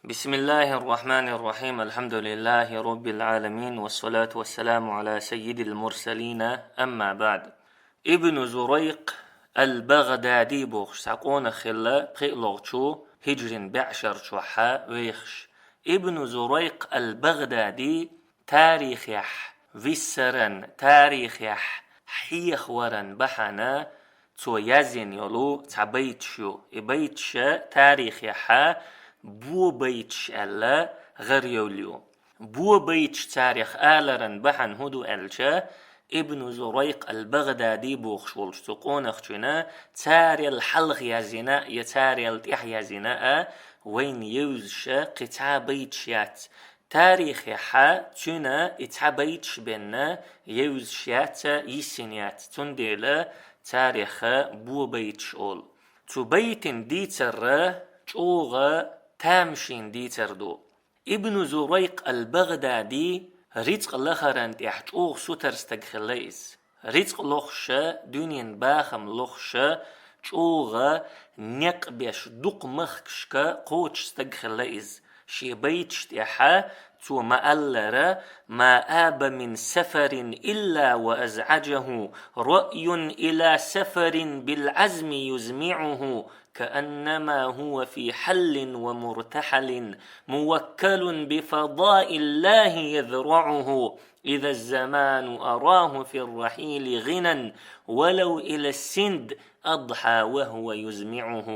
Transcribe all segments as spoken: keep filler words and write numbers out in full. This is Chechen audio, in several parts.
بسم الله الرحمن الرحيم. الحمد لله رب العالمين، والصلاة والسلام على سيد المرسلين، أما بعد. Ибн Зурайкъ ал-Багъдади бохуш цхьа къонах хилла пхиълагӀчу хӀиджрин бӀешарчохь вехаш. Ибн Зурайкъ ал-Багъдади тарихехь виссаран, тарихехь хьехаваран бахьана цо язйина йолу цхьа байташ ю. И байташ тарихехь бо байташ аьлла гӀарайовлу. Бо байташ царех аларан бахьана хӀун ду аьлча, Ибн Зурайкъ ал-Багъдади бохуш волчу цу къонахчуьна царел хьалха язйина я царел тӀаьхьа язйина а вайна евзаш кхин цхьа байташ яц. Тарихехь цуьнан и цхьа байташ бен евзаш яц, йиссина яц, цундела царех бо байташ олу. Цу байтин дийцар чӀогӀа тамашийна дийцар ду. Ибн Зурайкъ ал-Багъдади рицкъ лахаран тӀехь чӀогӀа сутара стаг хилла иза. Рицкъ лохуш а, дуьненан бахам лохуш а, чӀогӀа некъ беш дукха махкашка кхочуш стаг хилла иза. Шен байташ тӀехь цо ма-аллара: ما آب من سفر إلا وأزعجه رأي إلى سفر بالعزم يزمعه، كأنما هو في حل ومرتحل موكل بفضاء الله يذرعه، إذا الزمان أراه في الرحيل غنى ولو إلى السند أضحى وهو يزمعه.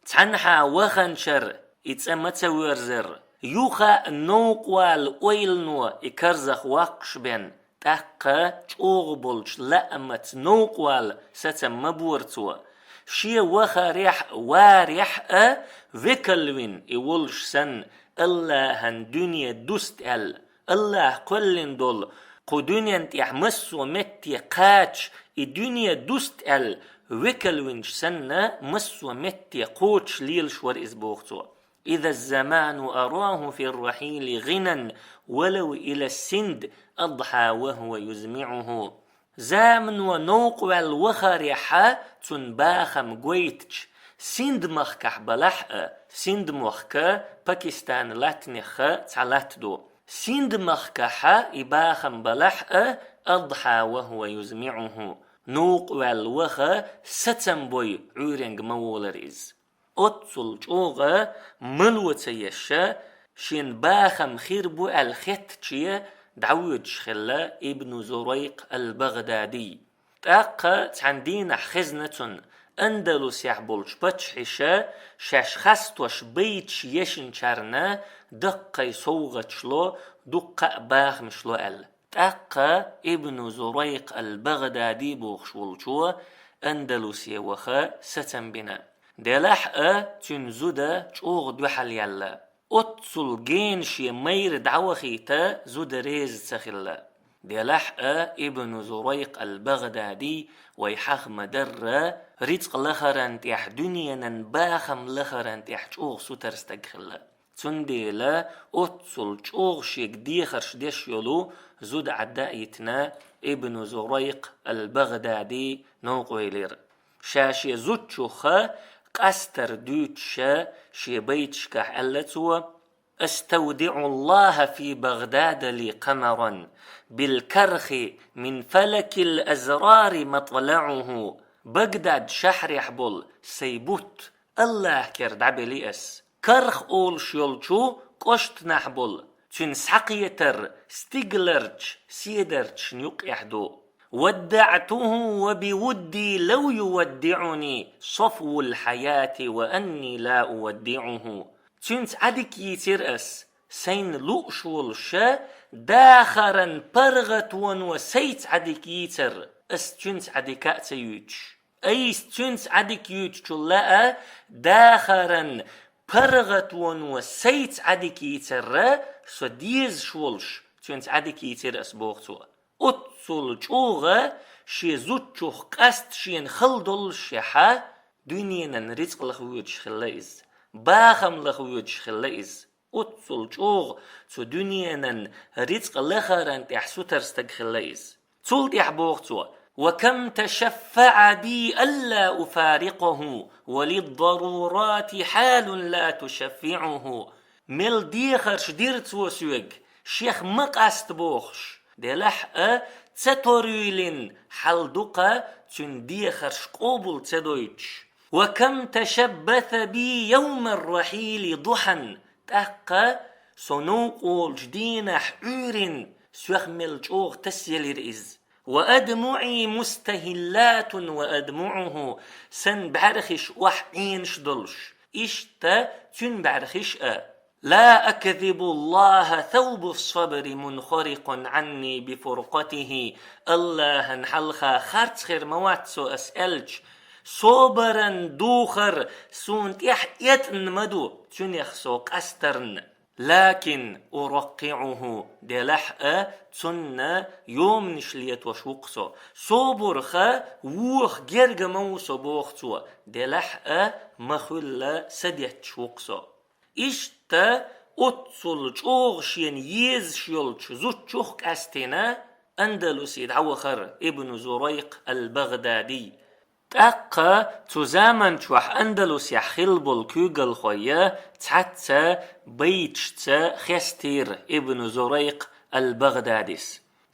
Цхьанхьа ваханчара и цӀа ма ца воьрзура, юха новкъа вала ойлано и карзах воккхуш бен, тӀаккха чӀогӀа болчу лаамца новкъа вала сацам ма бора цо. Шен вахарехь а, варехь а векалвина и волуш санна, АллахӀан дуьне дуста аьлла, АллахӀа кхоьллина долу кху дуьнен тӀехь массо а метте кхача и дуьне дуста аьлла векалвинчу санна, массо а метте кхочуш лелаш вара иза, боху цо. إذا الزمان أراه في الرحيل غنى ولو إلى السند أضحى وهو يزمعه. Замано новкъа ваьлла вахарехь а цунна бахам гойтучу Синд махкахь балахь а, Синд мохк Пакистанан латтанех цхьа латта ду. Синд махкахь и бахам балахь а, أضحى وهو يزمعه, новкъа ваьлла ваха сацам бой Ӏуьйренга ма волара иза. Оццул чӀогӀа мало ца еш, шен бахам хир бу аьлла хеттаче дӀавоьдуш хилла Ибн Зурайкъ ал-Багъдади. ТӀаккха цхьана дийнахь хезна цунна Андалусехь болчу паччахьаша шаьш хастош байташ ешначарна даккхий совгӀаташ ло, дуккха а бахамаш ло аьлла. ТӀаккха Ибн Зурайкъ ал-Багъдади бохуш волчо Андалусе ваха сацам бина. Делахь а цуьнан зуда чӀогӀа дуьхьал яьлла. Оццул гена шен майра дӀавахийта зуда реза ца хилла. Делахь а Ибн Зурайкъ ал-Багъдади вай хьаха ма-дарра, рицкъ лахаран тӀехь, дуьненан бахам лахаран тӀехь чӀогӀа сутара стаг хилла. Цундела оццул чӀогӀа шега дехарш деш йолу зуда Ӏадда а йитина, Ибн Зурайкъ ал-Багъдади новкъа вейлира. Ша шен зудчух къастар дуьйцуша шен байташкахь аьлла цо: أستودع الله في بغداد لي قمرا بالكرخ من فلك الأزرار مطلعه. Багдад шахьрехь болу сайн бутт АллахӀ кера дӀабели ас. Карх олуш йолчу кӀоштанахь болу, цуьнан схьакхетар стигаларчу седарчашна юккъехь ду. ودعته وبودي لو يودعني صفو الحياة وأني لا أودعه. Цуьнца Ӏадика йийцира ас, сайна лууш волуша дахаран паргӀатоно сайца Ӏадика йийцар, ас цуьнца Ӏадика а ца юьйцуш. Айса цуьнца Ӏадика юьйцучул лаа, дахаран паргӀатоно сайца Ӏадика йийцарра, со дезаш волуш, цуьнца Ӏадика йийцира ас, боху цо. Оццул чӀогӀа шен зудчух къаста шена хала доллушехьа, дуьненан рицкъ лаха воьдуш хилла иза, бахам лаха воьдуш хилла иза. Оццул чӀогӀа цу дуьненан рицкъ лахаран тӀехь сутара стаг хилла иза. Цул тӀаьхьа боху цо: وكم تشفع بي ألا أفارقه، وللضرورات حال لا تشفعه. Мел дехарш дира цо соьга, шех ма къаста бохуш, делахь а ца торуьйлина хьал ду-кх цуьнан дехарш къобал ца дойтуш. وكم تشبث بي يوم الرحيل ضحى, тӀаккха со новкъа волчу дийнахь Ӏуьйранна соьх мел чӀогӀа тасаелира иза. وأدمعي مستهلات وأدمعه, сан бӀаьрхиш охьаӀенаш долуш, иштта цуьнан бӀаьрхиш а. لا أكذب الله ثوب الصبر منخرق عني بفرقته, АллахӀан хьалха харц хир ма вац со ас аьлча, собаран духар суна тӀехь этӀан ма ду, цуьнах со къастарна. لكن أرقعه, делахь а цунна йоманаш летош ву-кх со. Собарх воха герга ма ву со, боху цо, делахь а ма хуьллу са детташ ву-кх со. Иштта оццул чӀогӀа шена езаш йолчу зудчух къаьстина Андалусе дӀавахара Ибн Зурайкъ ал-Багъдади. ТӀаккха цу заманчохь Андалусехь хилла болу куьйгалхой цхьацца байташца хестийра Ибн Зурайкъ ал-Багъдадис.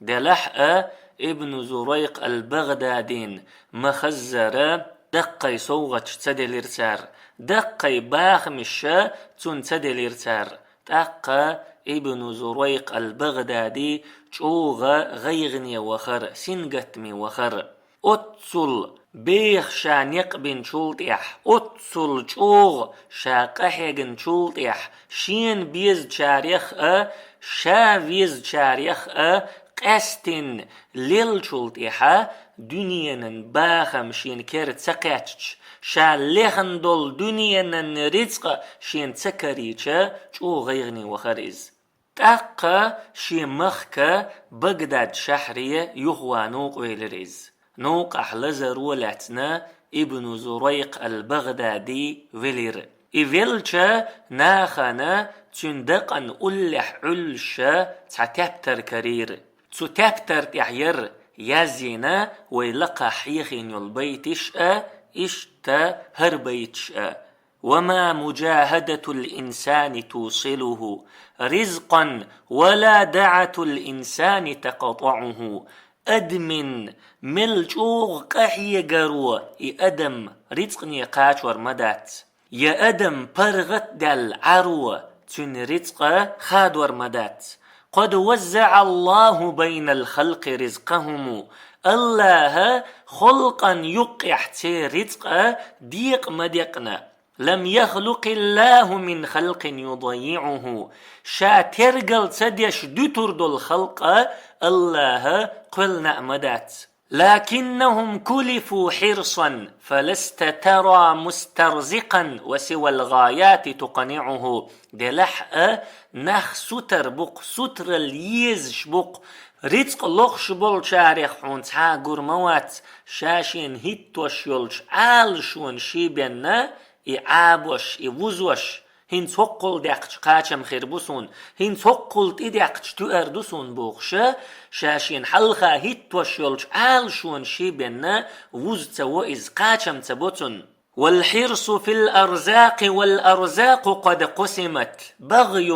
Делахь а Ибн Зурайкъ ал-Багъдадин ма-хаззара даккхий совгӀаташ ца делира цара, даккхий бахамаш а цунна ца делира цара. ТӀаккха Ибн Зурайкъ ал-Багъдади чӀогӀа гӀайгӀане вахара, сингаттаме вахара. Оццул беха ша некъ бинчул тӀехь, оццул чӀогӀа ша къахьегначул тӀехь, шена безачарех а, ша везачарех а къаьстина леллачул тӀехьа, дуьненан бахам шена кера ца кхаьчча, ша лехна долу дуьненан рицкъа шена ца карийча, чӀогӀа гӀайгӀане вахара иза. ТӀаккха шен махка Багдад шахьре юхаван новкъа велира иза. Новкъахь лазаро лаьцна Ибн Зурайкъ ал-Багъдади велира. И велча, нахана цуьнан дакъана уллехь Ӏуьллуш цхьа тептар карийра. Цу тептар тӀехь яра язйина вай лакхахь хьехийна йолу байташ а, иштта хӀара байташ а. وما مجاهدة الإنسان توصله رزقا ولا دعة الإنسان تقطعه. Адамин мел чӀогӀа къахьегаро и адам рицкъане кхачор ма дац. Я адам паргӀат даьлла Ӏаро цуьнан рицкъа хадор ма дац. قد وزع الله بين الخلق رزقهم. АллахӀа халкъан юккъехь церан рицкъа декъа ма декъна. لم يخلق الله من خلق يضيعه. Ша тергал ца деш дуьтур долу халкъ а АллахӀа кхоьллина а ма дац. لكنهم كلفوا حرصا فلست ترى مسترزقا وسوى الغايات تقنعه. Делахь а нах сутара бу-кх, сутаралла езаш бу-кх, рицкъ лохуш болчарех хьуна цхьа а гур ма вац, ша шена хӀиттош йолчу Ӏалашонан шибенна и Ӏабош, и вузош, хӀинца хӀоккхул даьккхича кхачам хир бу суна, хӀинца хӀоккхул тӀедаьккхича туьар ду суна бохуша, ша шена хьалха хӀиттош йолчу Ӏалашонан шибенна вуза ца во иза, кхачам ца бо цунна. والحرص في الأرزاق والأرزاق قد قسمت بغي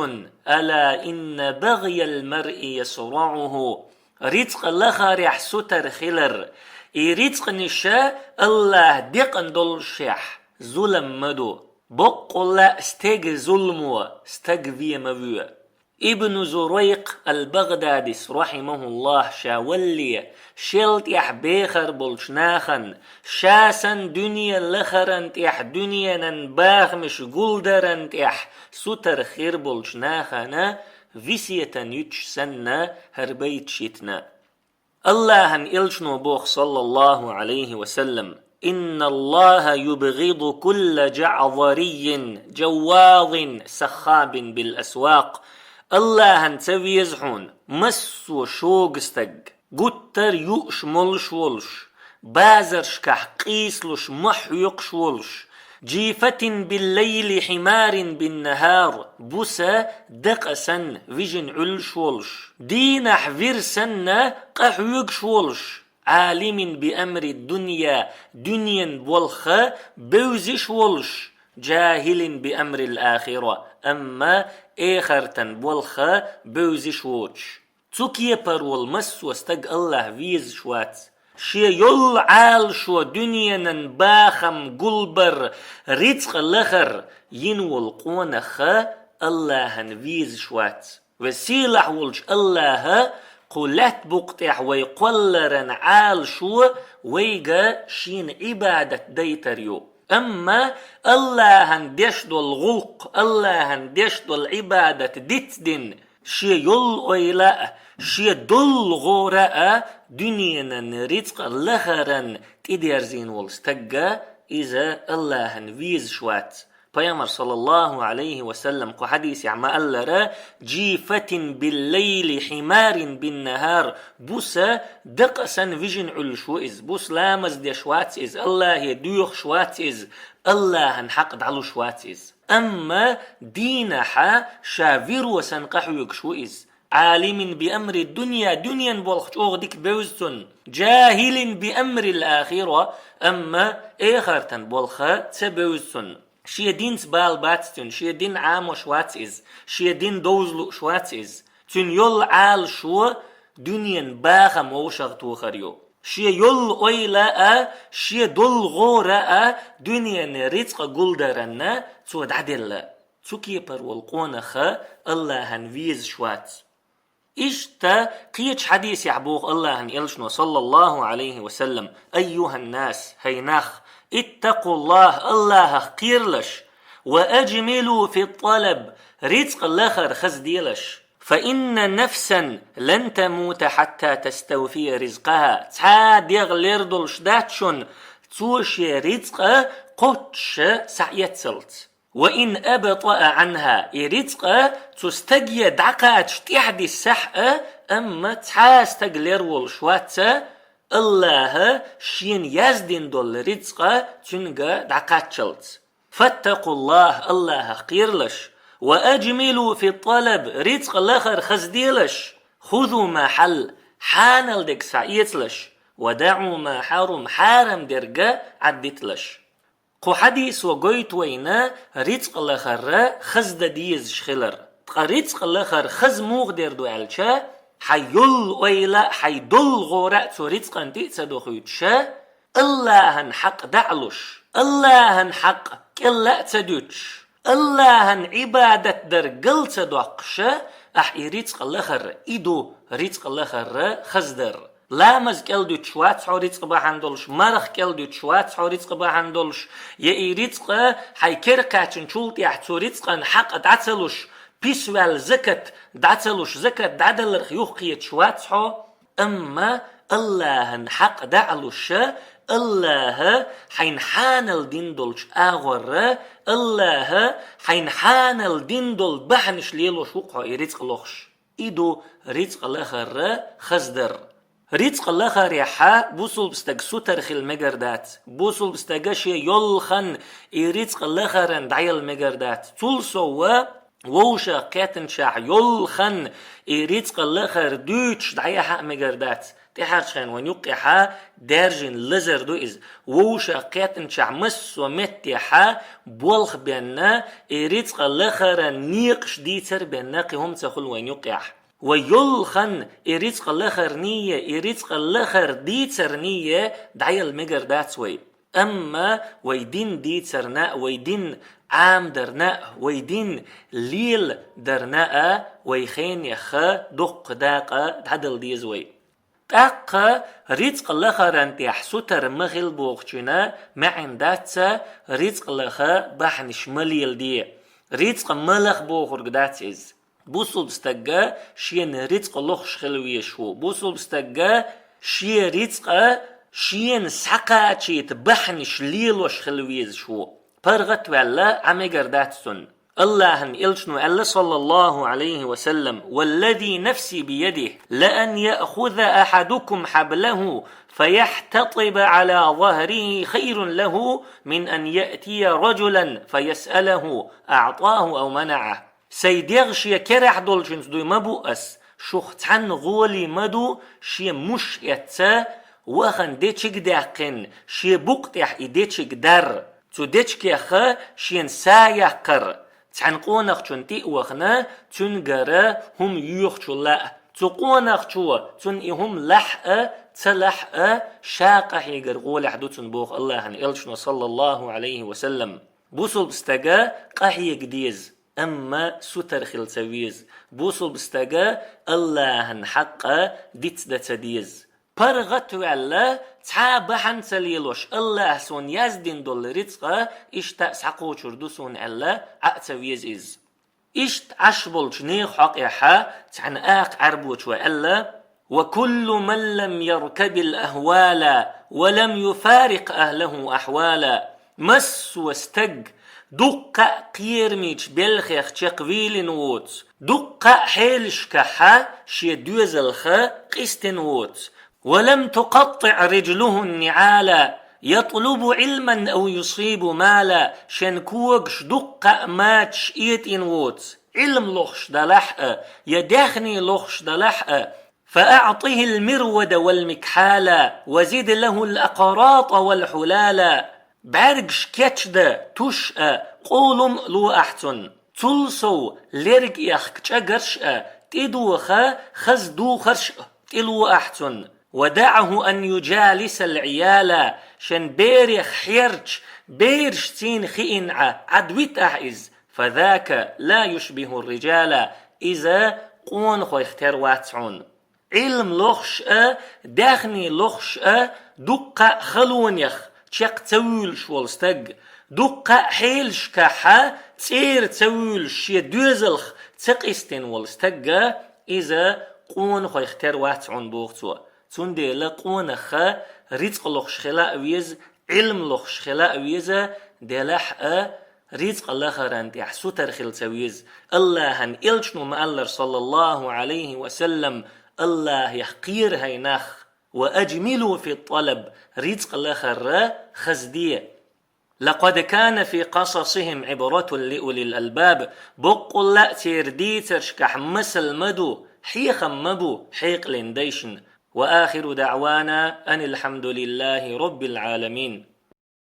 ألا إن بغي المرء يصرعه. Рицкъ лахарехь сутара хилар, и рицкъаниша АллахӀа декъна доллушехь зулам ма ду. Боккъалла а стеган зуламо стаг вен ма воь. Ибн Зурайкъ ал-Багъдадис, рахьимахуллахӀ, ша валале, шел тӀехь бехар болчу нахана, ша санна дуьне лахаран тӀехь, дуьненан бахамаш гулдаран тӀехь сутара хир болчу нахана весетан юьтуш санна, хӀара байташ йитина. АллахӀан элчано боху, саллаллахӀу Ӏалайхи ва саллам: إن الله يبغض كل جعذري جواظ سخاب بالأسواق. АллахӀана ца веза хьуна массо а шога стаг, гуттар а юуш, молуш волуш, базаршкахь къийсалуш, мохь хьоькхуш волуш, جيفة بالليل حمار بالنهار, буса дакъа санна вижина Ӏуьллуш волуш, дийнахь вир санна къахьоьгуш волуш, عالم بأمر الدنيا, дуьненан болх бевзаш волуш, جاهل بأمر الآخرة, амма эхартан болх бевзаш воцуш. Цу кепара волу массо а стаг АллахӀ везаш вац. Шен йолу Ӏалашо, дуьненан бахам гулбар, рицкъа лахар йина волу къонах АллахӀан везаш вац. Веза-сийлахь волчу АллахӀа кху лаьтта букъа тӀехь вай кхолларан Ӏалашо вайга шена Ӏибадат дайтар ю. Амма АллахӀан деш долу гӀуллакх, АллахӀан деш долу Ӏибадат дицдина, шен йолу ойла а, шен долу гӀора а дуьненан рицкъа лахаран тӀедерзийна волу стагга иза АллахӀан везаш вац. Пайхамар, саллаллаху Ӏалайхи ва саллам, кху хьадисехь ма-аллара: جيفة بالليل حمار بالنهار, буса дакъа санна вижина Ӏуьллуш ву иза, буса ламаз деш вац иза, АллахӀе доьхуш вац иза, АллахӀан хьакъ дӀалуш вац иза. Амма дийнахь ша виро санна къахьоьгуш ву иза. عالم بأمر الدنيا, дуьненан болх чӀогӀа дика бевза цунна. جاهل بأمر الآخرة, амма эхартан болх ца бевза цунна. Шен динца бала бац цуьнан, шен дин Ӏамош вац иза, шен дин довза лууш вац иза. Цуьнан йолу Ӏалашо дуьненан бахам вовшахтохар ю. Шен йолу ойла а, шен долу гӀора а дуьненан рицкъа гулдаранна цо дӀаделла. Цу кепара волу къонах АллахӀан везаш вац. Иштта кхечу хьадисехь боху АллахӀан элчано, саллаллаху Ӏалайхи ва саллам: أيها الناس, хӀай нах, اتقوا الله, АллахӀах кхералаш, وأجملوا في الطلب, рицкъа лахар хазделаш. فإن نفسا لن تموت حتى تستوفي رزقها. Цхьа а дегӀ лер долуш дац шуна, цо шен рицкъа кхоччуш схьаэццалц. وإن أبطأ عنها, и рицкъа цу стаге дӀакхача тӀаьхьадиссахь а, амма цхьа а стаг лер волуш вац, АллахӀа шена яздина долу рицкъа цуьнга дӀакхаччалц. فاتقوا الله, АллахӀах кхералаш, وأجملوا في الطلب, рицкъа лахар хазделаш, خذوا ما حل, хьанал дерг схьаэцалаш, ودعوا ما حرم, хьарам дерг Ӏаддиталаш. Кху хьадисо гойту вайна рицкъа лахар хаза дан дезаш хилар. Ткъа рицкъа лахар хаза муха дер ду аьлча, хьайн йолу ойла а, хьайн долу гӀора а цу рицкъана тӀе а ца дохуьйтуш, АллахӀан хьакъ дӀа а луш, АллахӀан хьакъ кӀелла а ца дуьтуш, АллахӀан Ӏибадат дар гал ца доккхуш, ахь и рицкъа лахар, и ду рицкъа лахар хаза дар. Ламаз кӀел дуьтуш вац хьо рицкъа бахьана долуш, марха кӀел дуьтуш вац хьо рицкъа бахьана долуш, я и рицкъа хьайн кера кхаьчначул тӀаьхьа цу рицкъан хьакъ дӀа ца луш, писваьлла закат дӀа ца луш, закат дӀадаларх юхакхеташ вац хьо. Амма АллахӀан хьакъ дӀа а луш, АллахӀа хьайна хьанал дина долчу агӀорра, АллахӀа хьайна хьанал дина долу бахьанаш лелош ву-кх хьо и рицкъа лохуш. И ду рицкъа лахар хаза дар. Рицкъа лахарехь бусулба стаг сутара хила мегар дац. Бусулба стага шен йолу хан и рицкъа лахаран дӀаяла мегар дац. Цул сов, вовшах кхеттанчохь йолу хан и рицкъа лахар дуьйцуш дӀаяхьа а мегар дац. ТӀаьхьарчу хенахь вайн юккъехь даьржина лазар ду иза. Вовшах кхеттанчохь массо а меттехь болх бенна, и рицкъа лахаран некъаш дийцар бенна кхин хӀума ца хуьлу вайн юккъехь. Вай йолу хан и рицкъа лахарний, и рицкъа лахар дийцарний дӀаяла мегар дац вай. Амма вай дин дийцарна а, вай дин Ӏамадарна а, вай дин леладарна а вай хенех дуккха дакъа дӀадала деза вай. ТӀаккха рицкъа лахаран тӀехь сутара ма хила бохучуьнан маьӀна дац рицкъа лаха бахьанаш ма леладе. Рицкъа ма лаха бохург дац иза. Бусулба стагга шена рицкъа лохуш хила везаш ву. Бусулба стагга шен рицкъа шена схьакхачийта бахьанаш лелош хила везаш ву. ПаргӀат а ваьлла, Ӏа мегар дац цунна. АллахӀан элчано аьлла, саллаллаху Ӏалайхи ва саллам: والذي نفسي بيده لأن يأخذ أحدكم حبله فيحتطب على ظهره خير له من أن يأتي رجلا فيسأله أعطاه أو منعه. Сайн дегӀ шен керахь долчуьнца дуй ма бу ас, шух цхьанна гӀоле ма ду шен муш эцца, вахана дечиг а даьккхина, шен букъа тӀехь и дечиг дар. Цу дечкеха шен са яккхар, цхьан къонахчун тӀе а вахана, цуьнгара хӀума йоьхучул лаьа. Цу къонахчо цунна и хӀума лахь а, ца лахь а, ша къахьегар гӀолехь ду цунна боху Аллахьан элчано, саллаллаху Ӏалайхи ва саллам. Бусулба стага къахьега деза, амма сутара хила ца веза. Бусулба стага Аллахьан хьакъ дицдан ца деза. ПаргӀатваьлла, цхьа а бахьана ца лелош, Аллахьа суна яздина долу рицкъа иштта а схьакхочур ду суна аьлла, Ӏа а ца веза иза. Иштта Ӏаш болчу нехан хьокъехьа цхьана акха Ӏаьрбочо аьлла: «وكل من لم يركب الأهوال ولم يفارق أهله أحوالا». Массо а стаг дуккха а кхерамечу белхех чекхвийлина воцу, дуккха а хьелашкахьа шен доьзалха къистина воцу. «ولم تقطع رجله النعال يطلب علما أو يصيب مالا», шен когаш дуккха а мачаш этӀина воцу, Ӏилма лохуш далахь а, я даьхни лохуш далахь а, «فأعطه المرود والمكحال وزد له الأقراط والحلال». БӀаьргаш кечдан туш а, къолум а ло ахь цунна. Цул сов лерг эхка чӀагарш а, тӀедоха хаза духарш а тӀело ахь цунна. «ودعه أن يجالس العيال», шен берех хьерча, бераш цийна хиъна Ӏа, Ӏадвита ахь иза. «فذاك لا يشبه الرجال», иза къонахойх тера вац хьуна. Ӏилма лохуш а, даьхни лохуш а, дуккха а халонех чекх ца вуьйлуш волу стаг, дуккха а хьелашкахьа цӀера ца вуьйлуш шен доьзалх ца къистина волу стагга, иза къонахойх тера вац хьуна боху цо. Цундела къонахха рицкъ лохуш хила а веза, Ӏилма лохуш хила а веза, делахь а рицкъ лахаран тӀехь сутара хила ца веза. Аллахьан элчано ма-аллара, саллаллаху Ӏалайхи ва саллам, Аллахьех кхера хӀай нах, «وأجملوا في الطلب», рицкъ лахара хазде. «لقد كان في قصصهم عبرة لأولي الألباب», боккъалла а церан дийцаршкахь масал ма ду, хьехам ма бу хьекъалан дайшна. «وآخر دعوانا أن الحمد لله رب العالمين».